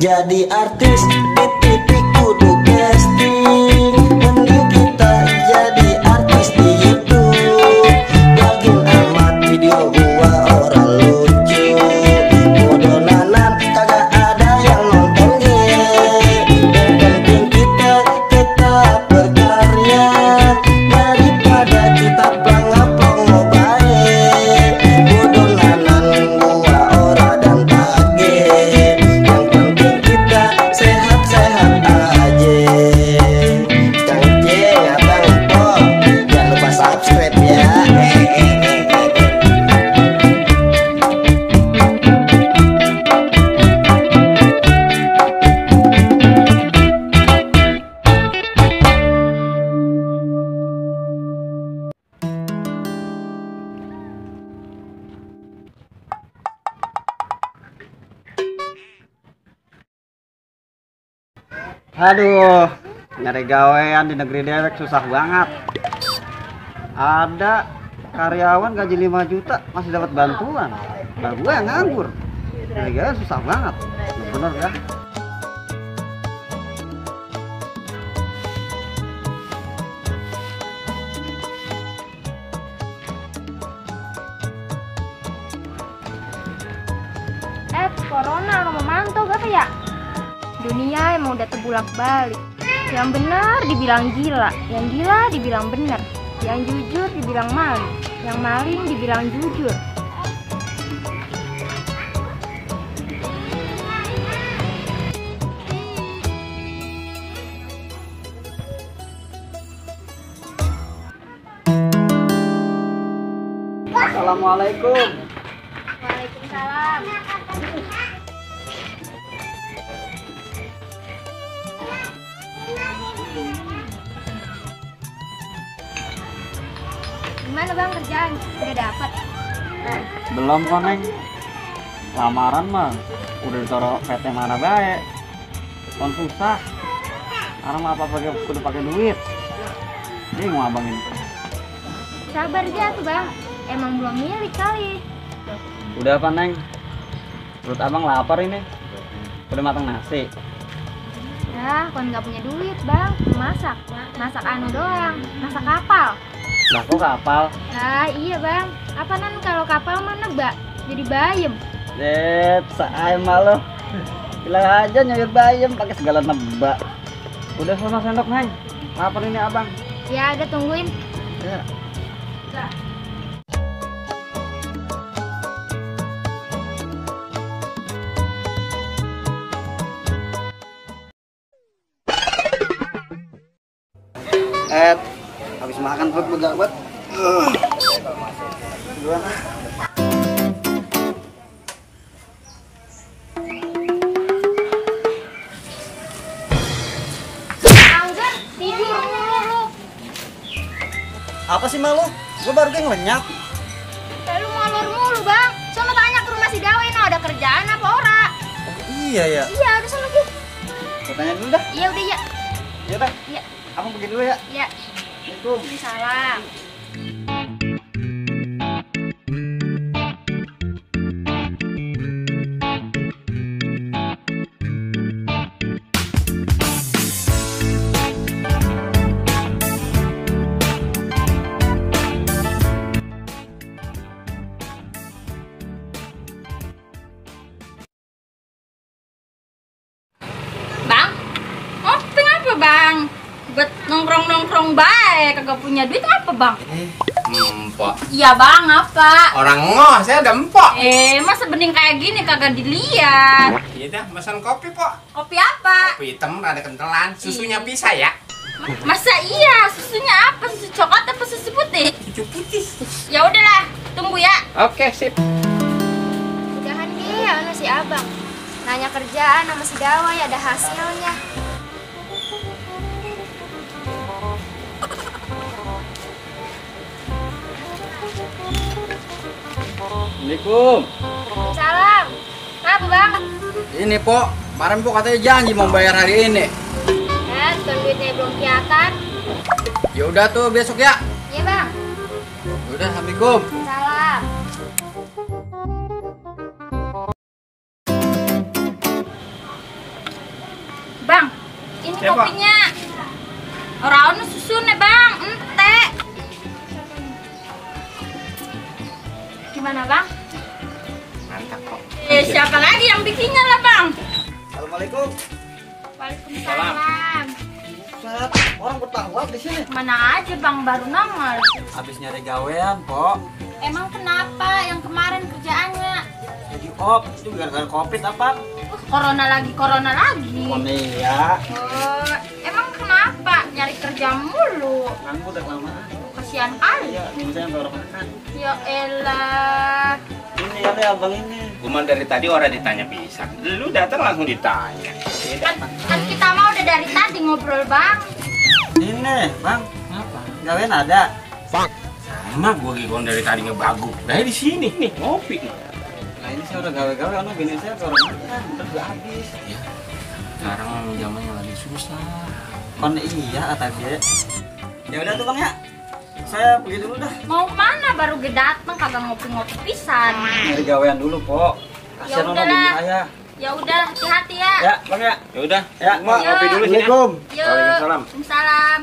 Jadi artis di TV kudu casting, mending kita jadi artis di YouTube. Login amat video gua orang lucu, bodoh-nanan kagak ada yang nonton ge. Yang penting kita tetap berkarya, daripada kita plong-plong baik. Bodoh-nanan gua ora dan tage. Yang penting kita sehat-sehat aja. Cangcing abang po, jangan lupa subscribe ya. Aduh, nyari gawean di negeri dewek susah banget. Ada karyawan gaji 5 juta masih dapat bantuan. Nah, gue yang nganggur. Nyari gawean susah banget. Bener kan? Corona orang memantau gak ya? Dunia emang udah terbulak balik. Yang benar dibilang gila, yang gila dibilang benar, yang jujur dibilang maling, yang maling dibilang jujur. Assalamualaikum. Waalaikumsalam. Gimana bang kerjaan? Udah dapat? Belum kok, Neng. Lamaran mah udah ditaruh PT mana baik. Kon susah. Orang mah apa kudu pakai duit. Bingung abang ini. Sabar aja tuh bang, emang belum milik kali. Udah apa, Neng? Perut abang lapar ini. Udah matang nasi. Ya, kon nggak punya duit bang, masak anu doang, masak kapal. Lah kok kapal? Nah iya bang, apaanan kalau kapal mah nebak, jadi bayem. Saya malu. Bilang aja nyayur bayem pakai segala nebak. Udah sana sendok, Neng. Lapar ini abang. Ya udah tungguin. Ya. Habis makan perut begak banget. Gimana? Anggar, tidur mulu lu. Apa sih malu? Gue baru kayak ngelenyak. Lu ngolor mulu bang. Sono tanya ke rumah si Dawe, no ada kerjaan apa ora? Oh, iya ya. Iya udah sono Ki. Gue tanya dulu dah. Iya udah ya. Iya dah. Iya. Abang pergi dulu ya. Iya. Assalamualaikum. Salam. Bang, oh kenapa bang? Buat nongkrong-nongkrong baik, kagak punya duit apa bang? Empok. Iya bang, apa? Orang ngoh, saya ada empok. Masa bening kayak gini kagak dilihat? Iya dah, pesan kopi, Pok. Kopi apa? Kopi hitam ada kentelan, susunya bisa ya? Masa iya? Susunya apa? Susu coklat apa susu putih? Susu putih. Ya udahlah, tunggu ya. Oke, sip. Udahan dia sama si abang. Nanya kerjaan sama si Dawai ada hasilnya. Assalamualaikum. Salam. Apa bang? Ini Pok, kemarin Pok katanya janji mau bayar hari ini. Duitnya belum kelihatan. Ya udah tuh besok ya. Iya bang. Udah, assalamualaikum. Salam. Siapa? kopinya. Orang susu nih bang, ente. Gimana bang? Mantap kok. Siapa lagi yang bikinnya lah bang? Assalamualaikum. Waalaikumsalam. Set, orang bertawab di sini. Mana aja bang baru nongol. Habis nyari gawean, Pok. Emang kenapa yang kemarin kerjaannya? Jadi op, itu gara-gara Covid apa? Corona lagi. Oh iya. Oh, emang kenapa nyari kerja mulu? Nganggur udah kelamaan. Kasihan kali. Iya, ini saya baru makan. Ya elah. Ini ada abang ini. Gua dari tadi orang ditanya pisang. Lu datang langsung ditanya. Kan kita mau udah dari tadi ngobrol bang. Ini, Bang. Apa? Gawean ada. Sama gua gigong dari tadi ngebaguk. Nah di sini nih ngopi nih. Nah, ini saya udah gawe-gawe, ono bini saya baru makan, udah juga habis. Ya. Sekarang zamannya lagi susah. Kon iya kata dia. Ya udah tuh Bang ya. Saya pergi dulu dah. Mau kemana baru gue dateng kagak ngopi-ngopi pisan. Nyari gawean dulu, Pok. Ya Kasihan ono udahlah. bini saya. Ya udah hati-hati ya. Ya, Bang ya. Ya udah. Ya, Gua ngopi dulu sini. Assalamualaikum. Yuk. Waalaikumsalam. Waalaikumsalam.